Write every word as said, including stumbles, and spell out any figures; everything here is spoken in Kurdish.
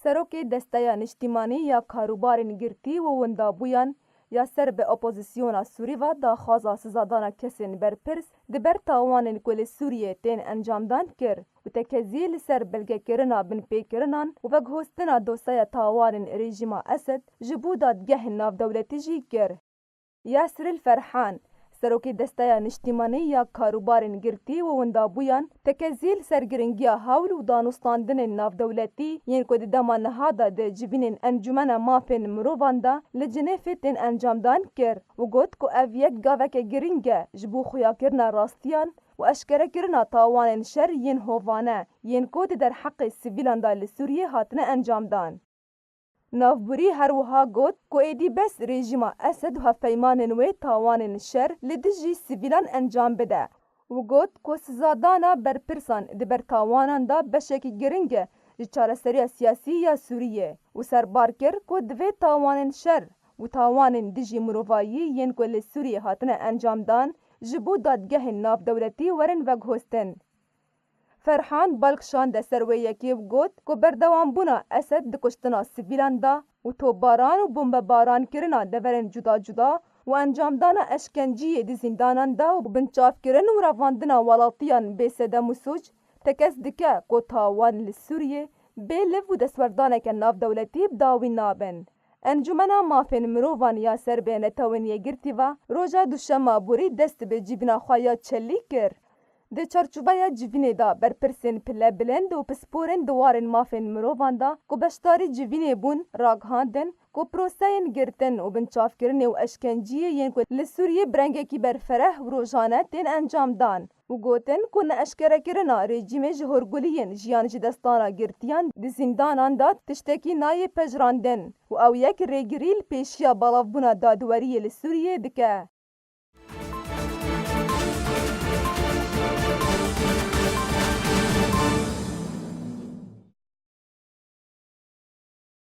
Serokê Desteya Niştîmanî ya Karûbarên Girtî û Windabûyan ya ser bi opozisyona Sûrî ve daxwaza sizadana kesên berpirs di ber tawanên ku li Sûriyê tên encamdan kir û tekezî li ser belgekirina binpêkirinan û veguhostina dosyaya tawanên rejîma Esed ji bo dadgehên navdewletî jî kir. Yasril Ferhan, serokê Desteya Niştîmanî ya Karûbarên Girtî û Windabûyan, tekezî li ser giringiya hewl û danûstandinên navdewletî yên ku di dema niha de di civînên Encûmena Mafên Mirovan de li Cinêfê tên encamdan kir û got ku ev yek gaveke giring e ji bo xuyakirina rastiyan û eşkerekirina tawanên şer yên hovane yên ku di derheqê sivîlan de li Sûriyê hatine encamdan. Navbûrî her wiha got ku êdî bes rejîma Esed û hevpeymanên wê tawanên şer li dijî sivîlan encam bide û got ku sizadana berpirsan di ber tawanan de beşekî giring e ji çareseriya siyasî ya Sûriyê û serbar kir ku divê tawanên şer û tawanên dijî mirovayî yên ku li Sûriyê hatine encamdan ji bo dadgehên navdewletî werin veguhostin. Ferhan bal kişande ser wê yekê û got ku berdewambûna Esed di kuştina sivîlan de û topbaran û bombebaran kirina deverên cuda cuda û encamdana eşkenciyê di zîndanan de û binçavkirin û revandina welatiyan bê sedem û sûc tekez dike ku tawan li Sûriyê bê liv û destwerdaneke navdewletî bi dawî nabin. Encûmena Mafên Mirovan ya ser bi Netewên Yekgirtî ve roja duşema borî dest bi civîna xwe ya çelî kir. Di çarçoveya civînê de berpirsên pilebilind û pisporên di warên mafên mirovan de ku beşdarî civînê bûn ragihandin ku proseyên girtin û binçavkirinê û eşkenciyê yên ku li Sûriyê bi rengekî berfereh û rojane tên encamdan û gotin ku neeşkerekirina rejîmê ji horguliyên jiyan ji destana girtiyan di zîndanan de tiştekî nayê pejirandin û ew yek rêgirî li pêşiya belavbûna dadweriyê li Sûriyê dike.